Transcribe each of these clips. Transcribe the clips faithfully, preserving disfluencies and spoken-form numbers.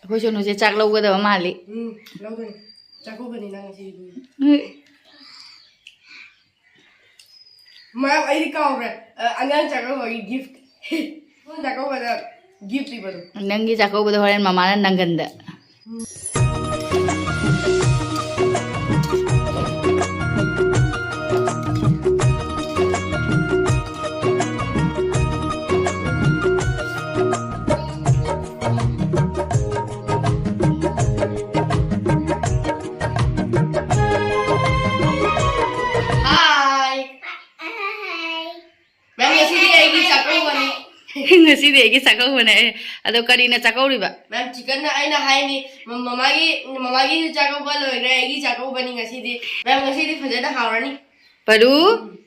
ꯑꯩꯈꯣꯏ ꯁꯣꯅꯨꯁꯦ ꯆꯥꯛ ꯂꯧꯒꯗꯕ ꯃꯥꯜꯂꯤ꯫ ꯎꯝ, ꯂꯧꯗꯣꯏꯅꯤ꯫ ꯆꯥꯛꯀꯧꯕꯅꯤ ꯅꯪ ꯉꯁꯤꯗꯤ꯫ ꯎꯝ꯫ ꯃꯌꯥꯝ, ꯑꯩꯗꯤ ꯀꯥꯎꯈ꯭ꯔꯦ꯫ ꯑ, ꯑꯉꯥꯡ ꯆꯥꯛꯀꯧꯕꯒꯤ gift꯫ ꯅꯪ ꯆꯥꯛꯀꯧꯕꯗ gift ꯄꯤꯕꯗꯣ꯫ ꯅꯪꯒꯤ ꯆꯥꯛꯀꯧꯕꯗ ꯍꯣꯔꯦꯟ ꯃꯃꯥꯅ ꯅꯪꯒꯟꯗ꯫ ꯎꯝ꯫ Hi. Ma'am, ꯉꯁꯤꯗꯤ ꯑꯩꯒꯤ ꯆꯥꯛꯀꯧꯕꯅꯤ꯫ ꯉꯁꯤꯗꯤ ꯑꯩꯒꯤ ꯆꯥꯛꯀꯧꯕꯅꯦ꯫ ꯑꯗꯣ ꯀꯔꯤꯅ ꯆꯥꯛꯀꯧꯔꯤꯕ? Ma'am, chickenꯅ ꯑꯩꯅ ꯍꯥꯏꯅꯤ, ꯃ-, ꯃꯃꯥꯒꯤ, ꯃꯃꯥꯒꯤ ꯆꯥꯛꯀꯧꯕ ꯂꯣꯏꯈ꯭ꯔꯦ, ꯑꯩꯒꯤ ꯆꯥꯛꯀꯧꯕꯅꯤ ꯉꯁꯤꯗꯤ꯫ Ma'am, ꯉꯁꯤꯗꯤ ꯐꯖꯅ ꯍꯥꯎꯔꯅꯤ꯫ ꯄꯔꯨ? ꯎꯝ꯫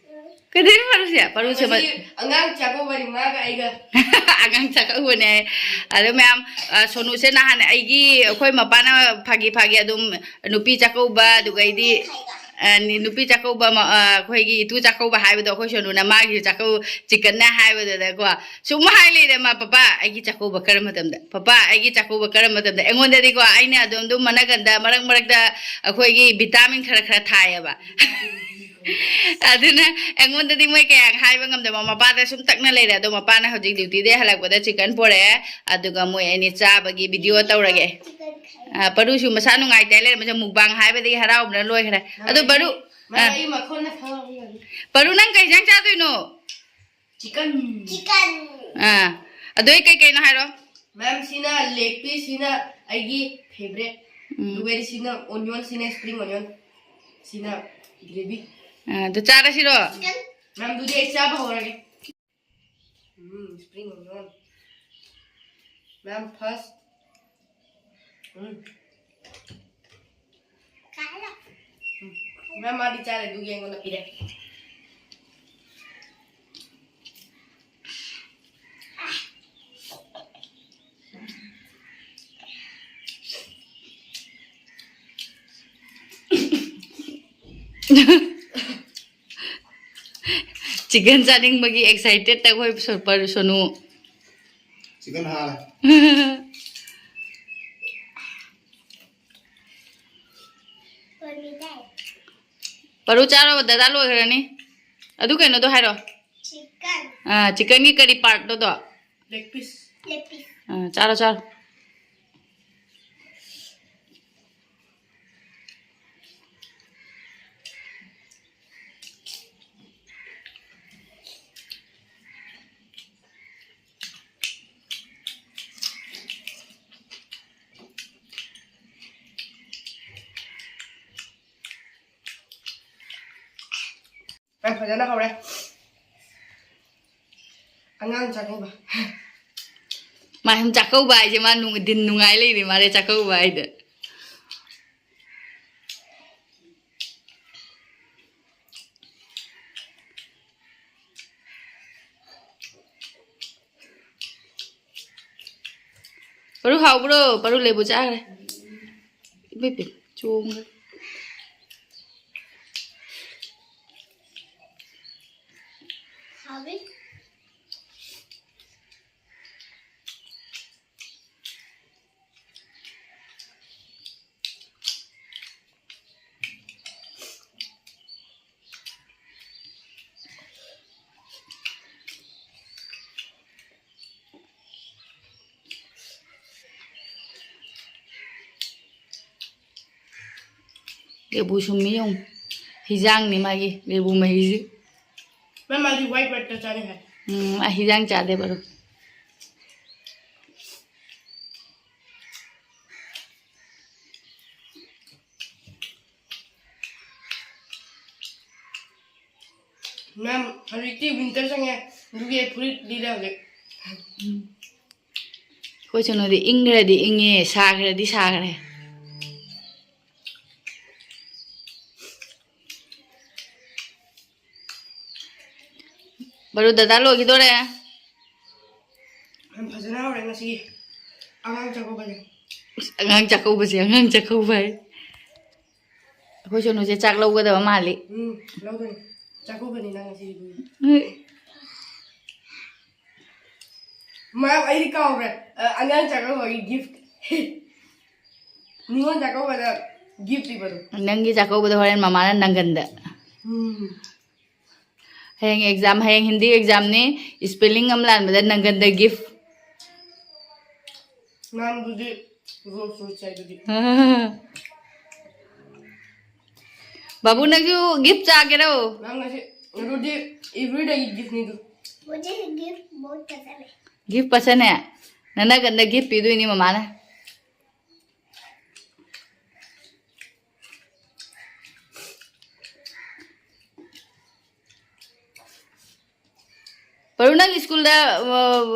ꯀꯩꯗꯧꯔꯤꯅꯣ ꯄꯔꯨꯁꯦ? ꯄꯔꯨꯁꯦ ꯃ- ꯉꯁꯤꯗꯤ ꯑꯉꯥꯡ ꯆꯥꯛꯀꯧꯕꯅꯤ, ꯃꯥꯒ ꯑꯩꯒ꯫ ꯑꯉꯥꯡ ꯆꯥꯛꯀꯧꯕꯅꯦ꯫ ꯑꯗꯣ ꯃꯌꯥꯝ, ꯑ, ꯁꯣꯅꯨꯁꯦ ꯅꯍꯥꯟ ꯑꯩꯒꯤ, ꯑꯩꯈꯣꯏ ꯃꯄꯥꯅ ꯐꯥꯒꯤ ꯐꯥꯒꯤ ꯑꯗꯨꯝ ꯅꯨꯄꯤ ꯆꯥꯛꯀꯧꯕ, ꯑꯗꯨꯒꯩꯗꯤ, ꯑ, ꯅꯤ-, ꯅꯨꯄꯤ ꯆꯥꯛꯀꯧꯕ, ꯃ-, ꯑ, ꯑꯩꯈꯣꯏꯒꯤ ꯏꯇꯨ ꯆꯥꯛꯀꯧꯕ ꯍꯥꯏꯕꯗꯣ, ꯑꯩꯈꯣꯏ ꯁꯣꯅꯨꯅ ꯃꯥꯒꯤ ꯆꯥꯛꯀꯧ-, chickenꯅ ꯍꯥꯏꯕꯗꯨꯗꯀꯣ, ꯁꯨꯝ ꯍꯥꯏ ꯂꯩꯔꯦ ꯃꯥ, "ꯄꯄꯥ, ꯑꯩꯒꯤ ꯆꯥꯛꯀꯧꯕ ꯀꯔꯝꯕ ꯃꯇꯝꯗ? ꯄꯄꯥ, ꯑꯩꯒꯤ ꯆꯥꯛꯀꯧꯕ ꯀꯔꯝꯕ ꯃꯇꯝꯗ?" ꯑꯩꯉꯣꯟꯗꯗꯤꯀꯣ, ꯑꯩꯅ ꯑꯗꯨꯝ, ꯑꯗꯨꯝ ꯃꯅꯒꯟꯗ ꯃꯔꯛ ꯃꯔꯛꯇ ꯑꯩꯈꯣꯏꯒꯤ vitamin ꯈꯔ ꯈꯔ ꯊꯥꯏꯌꯦꯕ꯫ ꯑꯗꯨꯅ ꯑꯩꯉꯣꯟꯗꯗꯤ ꯃꯣꯏ ꯀꯌꯥ ꯍꯥꯏꯕ ꯉꯝꯗꯕ, ꯃꯄꯥꯗ ꯁꯨꯝ ꯇꯛꯅ ꯂꯩꯔꯦ꯫ ꯑꯗꯣ ꯃꯄꯥꯅ ꯍꯧꯖꯤꯛ dutyꯗꯩ ꯍꯜꯂꯛꯄꯗ chicken ꯄꯣꯔꯛꯑꯦ, ꯑꯗꯨꯒ ꯃꯣꯏ ꯑꯅꯤ ꯆꯥꯕꯒꯤ video ꯇꯧꯔꯒꯦ꯫ ꯑ, ꯄꯔꯨꯁꯨ ꯃꯁꯥ ꯅꯨꯡꯉꯥꯏꯇꯦ ꯂꯩꯔꯝꯕꯁꯦ, mukbang ꯍꯥꯏꯕꯗꯒꯤ ꯍꯔꯥꯎꯕꯅ ꯂꯣꯏꯈ꯭ꯔꯦ꯫ ꯑꯗꯣ ꯄꯔꯨ, ꯃꯥ ꯑ, ꯑꯩ ꯃꯈꯣꯟꯅ ꯈꯪꯉꯛꯄ ꯉꯝꯃꯤ꯫ ꯄꯔꯨ, ꯅꯪ ꯀꯩ ꯏꯟꯖꯥꯡ ꯆꯥꯗꯣꯏꯅꯣ? Chicken꯫ Chicken꯫ ꯑꯥ, ꯑꯗꯣ ꯑꯩ ꯀꯩ ꯀꯩꯅꯣ ꯍꯥꯏꯔꯣ꯫ Ma'am, ꯁꯤꯅ leg piece, ꯁꯤꯅ ꯑꯩꯒꯤ favourite꯫ ꯎꯝ꯫ ꯑꯗꯨꯒ ꯁꯤꯅ onion, ꯁꯤꯅ spring onion, ꯁꯤꯅ gravy꯫ ꯑꯥ, ꯑꯗꯨ ꯆꯥꯔꯁꯤꯔꯣ? Chicken꯫ Ma'am, ꯑꯗꯨꯗꯤ ꯑꯩ ꯆꯥꯕ ꯍꯧꯔꯒꯦ꯫ ꯎꯝ, spring onion꯫ Ma'am, first꯫ ꯎꯝ꯫ ꯎꯝ꯫ Ma'am, ꯃꯥꯗꯤ ꯆꯥꯔꯦ, ꯑꯗꯨꯒꯤ ꯑꯩꯉꯣꯟꯗ ꯄꯤꯔꯦ꯫ Chicken ꯆꯥꯅꯤꯡꯕꯒꯤ excitedꯇ ꯑꯩꯈꯣꯏ ꯁꯣ-, ꯄꯔ-, ꯁꯣꯅꯨ꯫ Chicken ꯍꯥꯔꯦ꯫ ꯄꯔꯨ ꯆꯥꯔꯣ, ꯗꯗꯥ ꯂꯣꯏꯈ꯭ꯔꯅꯤ꯫ ꯑꯗꯨ ꯀꯩꯅꯣꯗꯣ ꯍꯥꯏꯔꯣ꯫ ꯆꯤꯛꯀꯟ꯫ ꯑꯥ, ꯆꯤꯛꯀꯟꯒꯤ ꯀꯔꯤ ꯄꯥꯔꯠꯇꯣꯗꯣ? Leg piece. Leg piece. ꯑꯥ, ꯆꯥꯔꯣ, ꯆꯥꯔꯣ꯫ ꯃꯥ ꯐꯖꯅ ꯍꯧꯔꯦ꯫ ꯑꯉꯥꯡ ꯆꯥꯛꯀꯧꯕ꯫ ꯃꯥ ꯁꯨꯝ ꯆꯥꯛꯀꯧꯕ ꯍꯥꯏꯁꯦ ꯃꯥ ꯅꯨꯡ-, ꯗꯤꯟ ꯅꯨꯡꯉꯥꯏ ꯂꯩꯔꯦ ꯃꯥꯂꯦ ꯆꯥꯛꯀꯧꯕ ꯍꯥꯏꯗ꯫ ꯄꯔꯨ ꯍꯥꯎꯕ꯭ꯔꯣ? ꯄꯔꯨ ꯂꯩꯕꯨ ꯆꯥꯈ꯭ꯔꯦ꯫ ꯏꯃꯩ ꯄꯦꯝꯃ, ꯆꯣꯡꯈ꯭ꯔꯦ꯫ ꯍꯥꯎꯋꯤ꯫ ꯂꯦꯕꯨ ꯁꯨꯝꯃꯤ ꯌꯦꯡꯉꯨ꯫ ꯍꯤꯖꯥꯡꯅꯤ ꯃꯥꯒꯤ ꯂꯦꯕꯨ ꯃꯍꯤꯁꯤ꯫ ꯃꯥ, ꯃꯥꯗꯤ ꯋꯥꯏꯠ ꯋꯥꯏꯠꯇ ꯆꯥꯅꯤꯡꯉꯦ꯫ ꯎꯝ, ꯃꯥ ꯍꯤꯖꯥꯡ ꯆꯥꯗꯦ ꯕꯔꯨ꯫ ꯃꯦꯝ, ꯍꯧꯖꯤꯛꯇꯤ ꯋꯤꯟꯇꯔ ꯆꯪꯉꯦ, ꯑꯗꯨꯒꯤ ꯑꯩ ꯐꯨꯔꯤꯠ ꯂꯤꯔꯦ ꯍꯧꯖꯤꯛ꯫ ꯑꯩꯈꯣꯏ ꯁꯣꯅꯨꯗꯤ ꯏꯪꯈ꯭ꯔꯗꯤ ꯏꯪꯉꯦ, ꯁꯥꯈ꯭ꯔꯗꯤ ꯁꯥꯈ꯭ꯔꯦ꯫ ꯕꯔꯨ, ꯗꯗꯥ ꯂꯣꯏꯈꯤꯗꯣꯔꯦ꯫ ꯌꯥꯝ ꯐꯖꯅ ꯍꯧꯔꯦ ꯉꯁꯤꯒꯤ ꯑꯉꯥꯡ ꯆꯥꯛꯀꯧꯕꯁꯦ꯫ ꯑꯁ, ꯑꯉꯥꯡ ꯆꯥꯛꯀꯧꯕꯁꯦ, ꯑꯉꯥꯡ ꯆꯥꯛꯀꯧꯕ ꯍꯥꯏ꯫ ꯑꯩꯈꯣꯏ ꯁꯣꯅꯨꯁꯦ ꯆꯥꯛ ꯂꯧꯒꯗꯕ ꯃꯥꯜꯂꯤ꯫ ꯎꯝ, ꯂꯧꯗꯣꯏꯅꯦ꯫ ꯆꯥꯛꯀꯧꯕꯅꯤꯅ ꯉꯁꯤꯗꯤ꯫ ꯎꯝ꯫ ꯃꯌꯥꯝ, ꯑꯩꯗꯤ ꯀꯥꯎꯈ꯭ꯔꯦ꯫ ꯑ, ꯑꯉꯥꯡ ꯆꯥꯛꯀꯧꯕꯒꯤ ꯒꯤꯐ꯫ ꯅꯤꯉꯣꯜ ꯆꯥꯛꯀꯧꯕꯗ Gift ꯄꯤꯕꯗꯣ꯫ ꯅꯪꯒꯤ ꯆꯥꯛꯀꯧꯕꯗ ꯍꯣꯔꯦꯟ ꯃꯃꯥꯅ ꯅꯪꯒꯟꯗ꯫ ꯎꯝ꯫ ꯍꯌꯦꯡ exam, ꯍꯌꯦꯡ ꯍꯤꯟꯗꯤ examꯅꯤ꯫ Spelling ꯑꯃ ꯂꯥꯟꯕꯗ ꯅꯪꯒꯟꯗ gift꯫ ꯅꯪꯗꯨꯗꯤ ꯔꯣꯁ ꯔꯣꯁ ꯆꯥꯏꯗꯨꯗꯤ꯫ ꯕꯥꯕꯨ, ꯅꯪꯁꯨ gift ꯆꯥꯒꯦꯔꯣ? ꯅꯪ ꯉꯁꯤ, ꯑꯗꯨꯗꯤ everyday giftꯅꯤꯗꯨ꯫ मुझे gift बहुत पसंद है। Gift पसंद है? ꯅꯪ ꯅꯪꯒꯟꯗ gift ꯄꯤꯗꯣꯏꯅꯤ ꯃꯃꯥꯅ꯫ ꯄꯔꯨ, ꯅꯪ ꯁ꯭ꯀꯨꯜꯗ, ꯑ,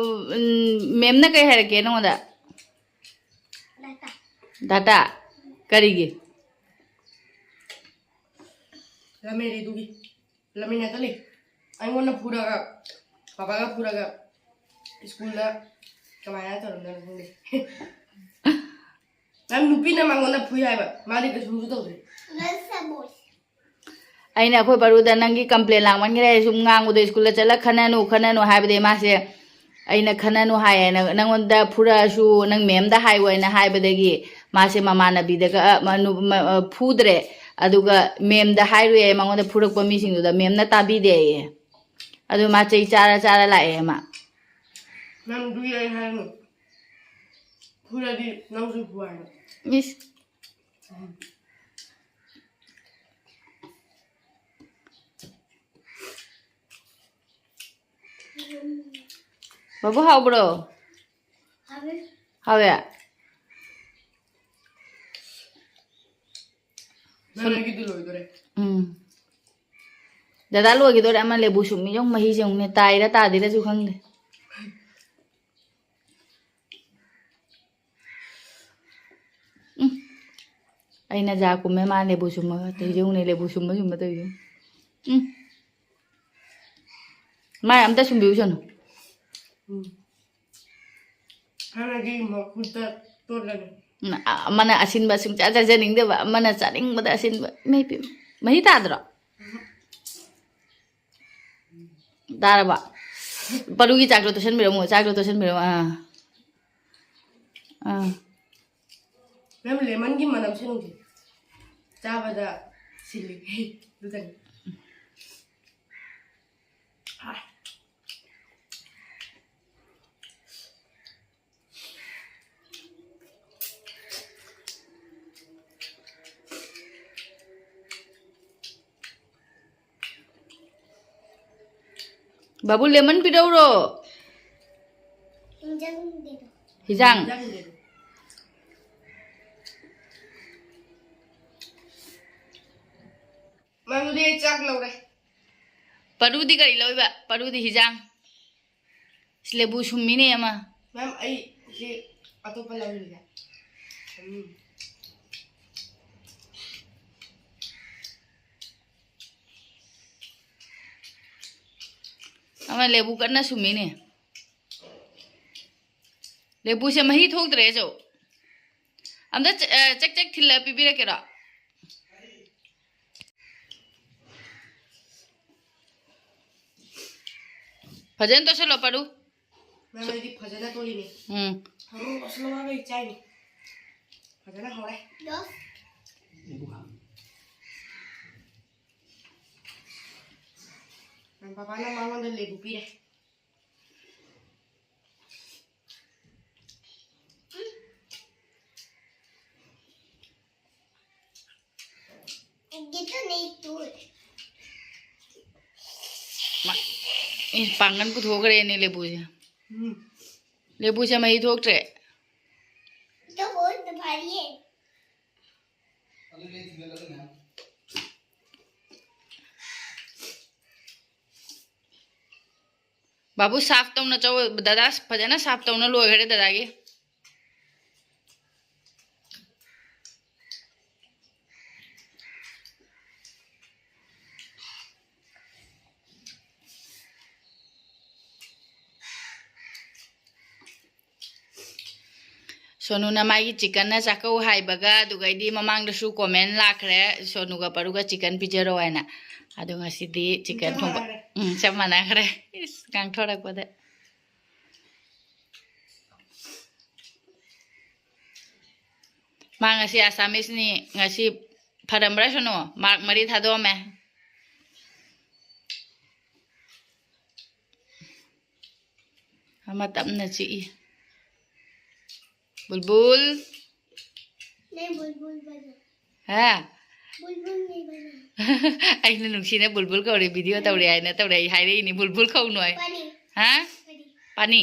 ꯎꯝ, ꯃꯦꯝꯅ ꯀꯩ ꯍꯥꯏꯔꯛꯀꯦ ꯅꯉꯣꯟꯗ? ꯗꯥꯇꯥ꯫ ꯗꯥꯇꯥ? ꯀꯔꯤꯒꯤ? ꯂꯝꯍꯦꯜꯂꯤꯗꯨꯒꯤ꯫ ꯂꯝꯍꯦꯜ ꯉꯥꯛꯇ ꯂꯩ꯫ ꯑꯩꯉꯣꯟꯗ ꯐꯨꯔꯒ, ꯄꯥꯄꯥꯒ ꯐꯨꯔꯒ ꯁ꯭ꯀꯨꯜꯗ ꯀꯃꯥꯏꯅ ꯇꯧꯔꯝꯗꯣꯏꯅꯣ ꯈꯪꯗꯦ꯫ ꯅꯪ ꯅꯨꯄꯤꯅ ꯃꯉꯣꯟꯗ ꯐꯨꯏ ꯍꯥꯏꯕ, ꯃꯥꯗꯤ ꯀꯩꯁꯨꯝꯁꯨ ꯇꯧꯗ꯭ꯔꯦ꯫ ꯑꯩꯅ ꯑꯩꯈꯣꯏ ꯕꯥꯔꯨꯗ ꯅꯪꯒꯤ complain ꯂꯥꯡꯃꯟꯈ꯭ꯔꯦ, ꯁꯨꯝ ꯉꯥꯡꯕꯗꯣ, ꯁ꯭ꯀꯨꯜꯗ ꯆꯠꯂ ꯈꯟꯅꯅꯨ, ꯈꯟꯅꯅꯨ ꯍꯥꯏꯕꯗꯤ ꯃꯥꯁꯦ, ꯑꯩꯅ ꯈꯟꯅꯅꯨ ꯍꯥꯏꯌꯦꯅ, ꯅꯪꯉꯣꯟꯗ ꯐꯨꯔꯛꯑꯁꯨ ꯅꯪ ꯃꯦꯝꯗ ꯍꯥꯏꯌꯣ ꯍꯥꯏꯅ ꯍꯥꯏꯕꯗꯒꯤ ꯃꯥꯁꯦ ꯃꯃꯥꯟꯅꯕꯤꯗꯒ, ꯑ, ꯃꯅꯨ-, ꯃ-, ꯑ, ꯐꯨꯗ꯭ꯔꯦ꯫ ꯑꯗꯨꯒ ꯃꯦꯝꯗ ꯍꯥꯏꯔꯨꯏ ꯍꯥꯏꯌꯦ, ꯃꯉꯣꯟꯗ ꯐꯨꯔꯛꯄ ꯃꯤꯁꯤꯡꯗꯨꯗ ꯃꯦꯝꯅ ꯇꯥꯕꯤꯗꯦ ꯍꯥꯏꯌꯦ꯫ ꯑꯗꯨ ꯃꯥ ꯆꯩ ꯆꯥꯔ ꯆꯥꯔ ꯂꯥꯛꯑꯦ ꯃꯥ꯫ ꯅꯪ ꯑꯗꯨꯒꯤ ꯑꯩ ꯍꯥꯏꯔꯅꯨ꯫ ꯐꯨꯔꯗꯤ ꯅꯪꯁꯨ ꯐꯨ ꯍꯥꯏꯅ꯫ ꯏꯁ꯫ ꯕꯥꯕꯨ, ꯍꯥꯎꯕ꯭ꯔꯣ? ꯍꯥꯎꯋꯦ꯫ ꯍꯥꯎꯋꯦ? ꯅꯪ ꯑꯩꯒꯤꯗꯤ ꯂꯣꯏꯗꯣꯔꯦ꯫ ꯎꯝ꯫ ꯗꯗꯥ ꯂꯣꯏꯈꯤꯗꯣꯔꯦ꯫ ꯑꯃ ꯂꯦꯕꯨ ꯁꯨꯝ ꯌꯦꯡꯉꯨ, ꯃꯍꯤꯁꯦ ꯌꯦꯡꯉꯨꯅꯦ, ꯇꯥꯏꯔ ꯇꯥꯗꯦꯔꯁꯨ ꯈꯪꯗꯦ꯫ ꯎꯝ꯫ ꯑꯩꯅ ꯖꯥ ꯀꯨꯝꯃꯦ, ꯃꯥ ꯂꯦꯕꯨ ꯁꯨꯝꯃꯒ ꯇꯧꯔꯤꯁꯦ ꯌꯦꯡꯉꯨꯅꯦ, ꯂꯦꯕꯨ ꯁꯨꯝꯕ ꯁꯨꯝꯕ ꯇꯧꯔꯤꯁꯦ꯫ ꯎꯝ꯫ ꯃꯥꯏ ꯑꯝꯇ ꯁꯨꯝꯕꯤꯌꯨꯁꯅꯨ꯫ ꯎꯝ꯫ ꯍꯥꯟꯅꯒꯤ ꯃꯈꯨꯠꯇ ꯇꯣꯠꯂꯒ꯫ ꯎꯝ, ꯑ-, ꯑꯃꯅ ꯑꯁꯤꯟꯕ ꯁꯨꯡꯆꯥ ꯆꯥꯖꯅꯤꯡꯗꯕ, ꯑꯃꯅ ꯆꯥꯅꯤꯡꯕꯗ ꯑꯁꯤꯟꯕ꯫ ꯏꯃꯥ ꯏꯄꯦꯝꯃ꯫ ꯃꯍꯤ ꯇꯥꯗ꯭ꯔꯣ? ꯇꯥꯔꯕ? ꯄꯔꯨꯒꯤ ꯆꯥꯛꯇꯣ ꯇꯣꯠꯁꯟꯕꯤꯔꯝꯃꯣ, ꯆꯥꯛꯇꯣ ꯇꯣꯠꯁꯟꯕꯤꯔꯝꯃꯣ꯫ ꯑꯥ꯫ ꯑꯥ꯫ ꯃꯦꯝ, lemonꯒꯤ ꯃꯅꯝꯁꯦ ꯅꯨꯡꯁꯤ꯫ ꯆꯥꯕꯗ ꯁꯤꯜꯂꯤ꯫ ꯑꯗꯨꯗꯅꯤ꯫ ꯕꯥꯕꯨ, lemon ꯄꯤꯔꯧꯔꯣ? ꯏꯟꯖꯥꯡꯗꯨꯗ꯫ ꯍꯤꯖꯥꯡ꯫ ꯏꯟꯖꯥꯡꯗꯨꯗ꯫ ꯃꯥ, ꯑꯗꯨꯗꯤ ꯑꯩ ꯆꯥꯛ ꯂꯧꯔꯦ꯫ ꯄꯔꯨꯗꯤ ꯀꯔꯤ ꯂꯧꯏꯕ? ꯄꯔꯨꯗꯤ ꯍꯤꯖꯥꯡ꯫ ꯏꯁ, ꯂꯦꯕꯨ ꯁꯨꯝꯃꯤꯅꯦ ꯑꯃ꯫ ꯃꯦꯝ, ꯑꯩ ꯁꯤ ꯑꯇꯣꯞꯄ ꯂꯧꯔꯤꯒꯦ꯫ ꯎꯝ꯫ ꯑꯃ ꯂꯦꯕꯨ ꯀꯟꯅ ꯁꯨꯝꯃꯤꯅꯦ꯫ ꯂꯦꯕꯨꯁꯦ ꯃꯍꯤ ꯊꯣꯛꯇ꯭ꯔꯦ, ꯆꯧ꯫ ꯑꯝꯇ ꯆ-, ꯑ, ꯆꯦꯛ ꯆꯦꯛ ꯊꯤꯜꯂ ꯄꯤꯕꯤꯔꯛꯀꯦꯔꯣ? ꯐꯖꯅ ꯇꯣꯠꯁꯜꯂꯣ, ꯄꯔꯨ꯫ ꯃꯦꯝ, ꯑꯩꯗꯤ ꯐꯖꯅ ꯇꯣꯠꯂꯤꯅꯦ꯫ ꯎꯝ꯫ ꯊꯔꯣ ꯇꯣꯠꯁꯜꯂꯒ ꯑꯩ ꯆꯥꯏꯅꯤ꯫ ꯐꯖꯅ ꯍꯧꯔꯦ꯫ ꯌꯦꯁ꯫ ꯃꯦꯝ, ꯄꯄꯥꯅ ꯃꯉꯣꯟꯗ ꯂꯦꯕꯨ ꯄꯤꯔꯦ꯫ ꯃꯥ, ꯏ, ꯄꯥꯡꯒꯜ ꯄꯨꯊꯣꯛꯈ꯭ꯔꯦꯅꯦ ꯂꯦꯕꯨꯁꯦ꯫ ꯎꯝ꯫ ꯂꯦꯕꯨꯁꯦ ꯃꯍꯤ ꯊꯣꯛꯇ꯭ꯔꯦ꯫ ꯕꯥꯕꯨ, ꯁꯥꯐ ꯇꯧꯅ ꯆꯧ-, ꯗꯗꯥ ꯐꯖꯅ ꯁꯥꯐ ꯇꯧꯅ ꯂꯣꯏꯈ꯭ꯔꯦ ꯗꯗꯥꯒꯤ꯫ ꯁꯣꯅꯨꯅ ꯃꯥꯒꯤ ꯆꯤꯛꯀꯟꯅ ꯆꯥꯛꯀꯧ ꯍꯥꯏꯕꯒ, ꯑꯗꯨꯒꯩꯗꯤ ꯃꯃꯥꯡꯗꯁꯨ comment ꯂꯥꯛꯈ꯭ꯔꯦ, ꯁꯣꯅꯨꯒ ꯄꯔꯨꯒ ꯆꯤꯛꯀꯟ ꯄꯤꯖꯔꯣ ꯍꯥꯏꯅ꯫ ꯑꯗꯣ ꯉꯁꯤꯗꯤ ꯆꯤꯛꯀꯟ ꯊꯣꯡꯕ꯫ ꯆꯞ ꯃꯥꯟꯅꯔꯦ꯫ ꯎꯝ, ꯆꯞ ꯃꯥꯟꯅꯈ꯭ꯔꯦ꯫ ꯏꯁ, ꯉꯥꯡꯊꯣꯔꯛꯄꯗ꯫ ꯃꯥ ꯉꯁꯤ ꯑꯁꯥꯃꯤꯁꯅꯤ, ꯉꯁꯤ ꯐꯔꯝꯕ꯭ꯔꯥ ꯁꯨꯅꯨ? ꯃꯥꯔꯛ ꯃꯔꯤ ꯊꯥꯗꯣꯛꯑꯝꯃꯦ꯫ ꯑꯃ ꯇꯞꯅ ꯆꯤꯛꯏ꯫ ꯕꯨꯜꯕꯨꯜ꯫ ꯅꯪ ꯕꯨꯜꯕꯨꯜ ꯕꯅꯣ꯫ ꯍꯥ? ꯕꯨꯜꯕꯨꯜ ꯅꯦ ꯕꯅꯣ꯫ ꯑꯩꯅ ꯅꯨꯡꯁꯤꯅ ꯕꯨꯜꯕꯨꯜ ꯀꯧꯔꯦ, ꯚꯤꯗꯤꯑꯣ ꯇꯧꯔꯦ ꯍꯥꯏꯅ ꯇꯧꯔꯦ, ꯑꯩ ꯍꯥꯏꯔꯛꯏꯅꯤ, ꯕꯨꯜꯕꯨꯜ ꯀꯧꯅꯣ ꯍꯥꯏ꯫ ꯄꯥꯅꯤ꯫ ꯍꯥ? ꯄꯥꯅꯤ꯫ ꯄꯥꯅꯤ꯫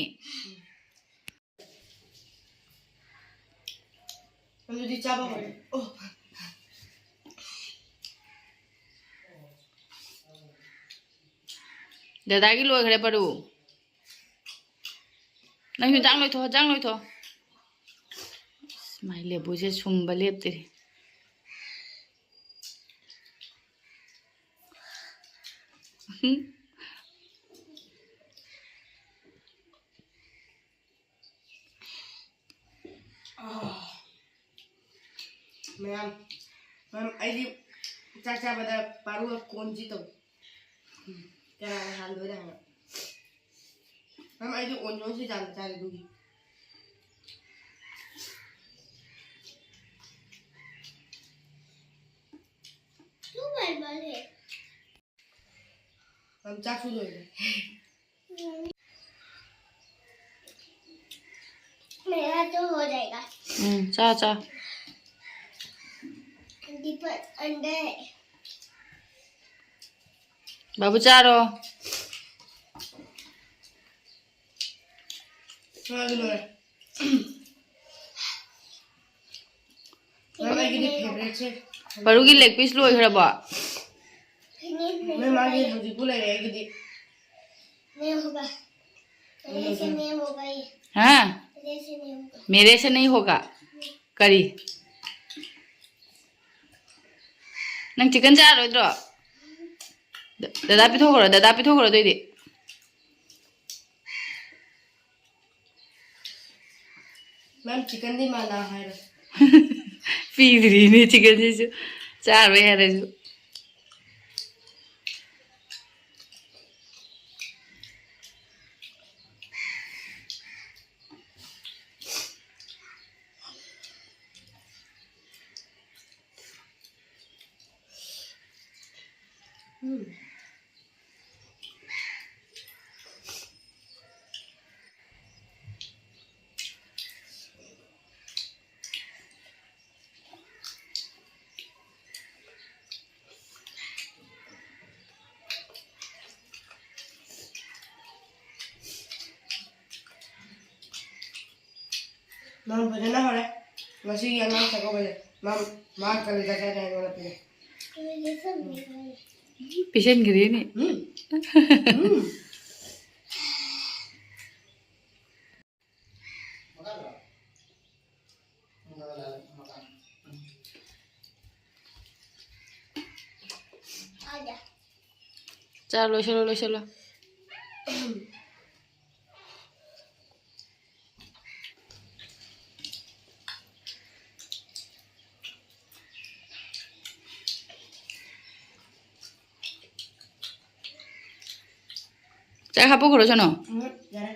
ꯑꯗꯨꯗꯤ ꯆꯥꯕ ꯍꯧꯔꯦ꯫ ꯑꯣ꯫ ꯗꯗꯥꯒꯤ ꯂꯣꯏꯈ꯭ꯔꯦ, ꯄꯔꯨ꯫ ꯅꯪꯁꯨ ꯆꯥꯡ ꯂꯣꯏꯊꯣꯛ, ꯆꯥꯡ ꯂꯣꯏꯊꯣꯛ꯫ ꯑꯁ, ꯃꯥꯏ ꯂꯦꯕꯨꯁꯦ ꯁꯨꯝꯕ ꯂꯦꯞꯇ꯭ꯔꯤ꯫ ꯑꯥ꯫ ꯃꯌꯥꯝ, ꯃꯌꯥꯝ, ꯑꯩꯗꯤ ꯆꯥꯛ ꯆꯥꯕꯗ ꯄꯥꯔꯨꯒ ꯀꯣꯟꯁꯤ ꯇꯧ꯫ ꯎꯝ, ꯀꯅꯥꯅ ꯍꯥꯟꯗꯣꯏꯅꯣ ꯍꯥꯏꯕ꯫ ꯃꯌꯥꯝ, ꯑꯩꯗꯤ ꯑꯣꯟꯖꯣꯟꯁꯤ ꯌꯥꯝ ꯆꯥꯔꯦ ꯑꯗꯨꯒꯤ꯫ ꯌꯥꯝ ꯆꯥꯛꯁꯨ ꯂꯣꯏꯔꯦ꯫ मेरा तो हो जाएगा। ꯎꯝ, ꯆꯥ, ꯆꯥ꯫ दीपक अंडे। ꯕꯥꯕꯨ ꯆꯥꯔꯣ꯫ ꯆꯥꯔꯦ, ꯂꯣꯏꯔꯦ꯫ ꯃꯦꯝ, ꯑꯩꯒꯤꯗꯤ favourite ꯁꯦ꯫ ꯄꯔꯨꯒꯤ leg piece ꯂꯣꯏꯈ꯭ꯔꯕꯣ? ꯃꯦꯝ, ꯃꯥꯒꯤ ꯍꯧꯖꯤꯛꯄꯨ ꯂꯩꯔꯦ ꯑꯩꯒꯤꯗꯤ꯫ नहीं होगा। मेरे से नहीं होगा ये। ꯍꯥ? मेरे से नहीं होगा। मेरे से नहीं होगा। ꯀꯔꯤ? ꯅꯪ chicken ꯆꯥꯔꯣꯏꯗ꯭ꯔꯣ? ꯗ-, ꯗꯗꯥ ꯄꯤꯊꯣꯛꯈ꯭ꯔꯣ, ꯗꯗꯥ ꯄꯤꯊꯣꯛꯈ꯭ꯔꯣ ꯑꯗꯨꯏꯗꯤ꯫ ꯃꯦꯝ, chicken ꯗꯤ ꯃꯥꯅ ꯍꯥꯏꯔꯣ꯫ ꯄꯤꯗ꯭ꯔꯤꯅꯦ chicken ꯁꯤꯁꯨ꯫ ꯆꯥꯔꯣꯏ ꯍꯥꯏꯔꯁꯨ꯫ ꯎꯝ꯫ ꯃꯥ ꯐꯖꯅ ꯍꯧꯔꯦ꯫ ꯉꯁꯤꯒꯤ ꯑꯉꯥꯡ ꯆꯥꯛꯀꯧꯕꯁꯦ꯫ ꯃꯥ, ꯃꯥ ꯀꯂꯦꯖꯥ ꯆꯥꯗꯦ ꯍꯥꯏꯕ ꯅꯠꯇꯦ꯫ ꯄꯤꯁꯟꯈ꯭ꯔꯦꯅꯦ꯫ ꯎꯝ꯫ ꯎꯝ꯫ ꯆꯥ, ꯂꯣꯏꯁꯜꯂꯣ, ꯂꯣꯏꯁꯜꯂꯣ꯫ ꯆꯥꯛ ꯍꯥꯞꯄꯨꯈ꯭ꯔꯣ, ꯁꯅꯣ꯫ ꯎꯝ, ꯌꯥꯔꯦ꯫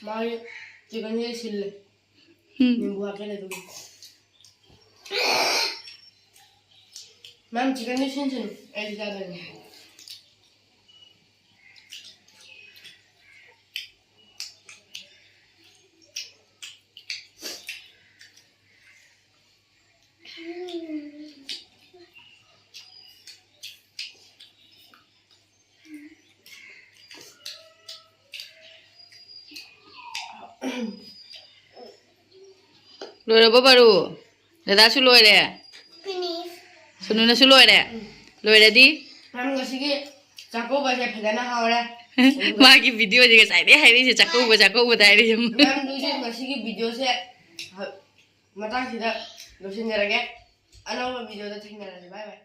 ꯃꯥꯒꯤ ꯆꯤꯛꯀꯟꯁꯦ ꯁꯤꯜꯂꯦ꯫ ꯎꯝ꯫ ꯅꯤꯝꯕꯨ ꯍꯥꯞꯆꯜꯂꯦ ꯑꯗꯨꯒꯤ꯫ ꯃꯦꯝ, ꯆꯤꯛꯀꯟꯗꯤ ꯁꯤꯟꯁꯤꯅꯨ, ꯑꯩꯗꯤ ꯆꯥꯗꯣꯏꯅꯦ꯫ ꯂꯣꯏꯔꯕꯣ ꯕꯥꯔꯨ? ꯗꯗꯥꯁꯨ ꯂꯣꯏꯔꯦ꯫ Finish. ꯁꯨꯅꯨꯅꯁꯨ ꯂꯣꯏꯔꯦ꯫ ꯎꯝ꯫ ꯂꯣꯏꯔꯗꯤ? ꯃꯦꯝ, ꯉꯁꯤꯒꯤ ꯆꯥꯛꯀꯧꯕꯁꯦ ꯐꯖꯅ ꯍꯥꯎꯔꯦ꯫ ꯃꯥꯒꯤ ꯚꯤꯗꯤꯑꯣꯁꯦ ꯉꯁꯥꯏꯗꯩ ꯍꯥꯏꯔꯛꯏꯁꯦ, "ꯆꯥꯛꯀꯧꯕ, ꯆꯥꯛꯀꯧꯕꯗ" ꯍꯥꯏꯔꯛꯏꯁꯦ꯫ ꯃꯦꯝ, ꯑꯗꯨꯗꯤ ꯉꯁꯤꯒꯤ ꯚꯤꯗꯤꯑꯣꯁꯦ ꯃꯇꯥꯡꯁꯤꯗ ꯂꯣꯏꯁꯤꯟꯖꯔꯒꯦ꯫ ꯑꯅꯧꯕ ꯚꯤꯗꯤꯑꯣꯗ ꯊꯦꯡꯅꯔꯁꯤ꯫ ꯕꯥꯏ ꯕꯥꯏ꯫